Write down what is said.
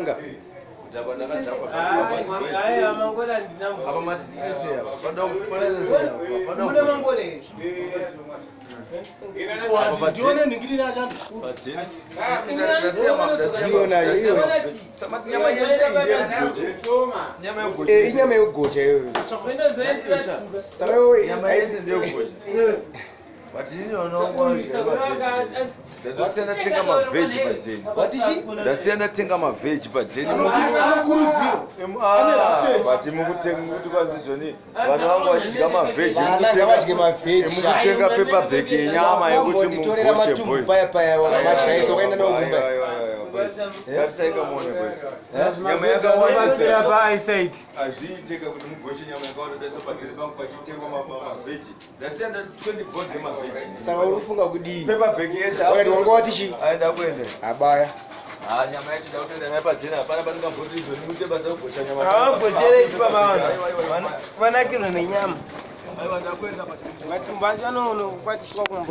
Anga. Inyama yekugocha iyoyo. Saka But ini ndasiya ndatenga mavheji padeni. Watichi? Ndasiya ndatenga mavheji padeni. But mukutenga kuti kwanzi zvoni vana vangu vachidya mavheji mukutenga paper bag yenyama yekuti mugoche matumbu paya paya wakamadya ese wakaenda nawo kumba. Tarisai kamuone boys. Nyama yakawandisa. Hazviiteka kuti mugoche nyama yakawanda dai so padeni pangu pachitengwa mavheji. Ndasiya nda 20 board yemavheji. Saka uri kufunga kudii? Paper bag yese. Wakati wanga wati chii? Aenda kuenda. Abaya. Ah, nyama yacho ndakutoenda nayo pajena hapana pandingamboti izvo ndimuite basa kugocha nyama. Havagocherei baba vanhu. Vanakirwa nenyama. Aiwa ndakuenda pajena. Matumbu acho anoona kukwatiswa kumba.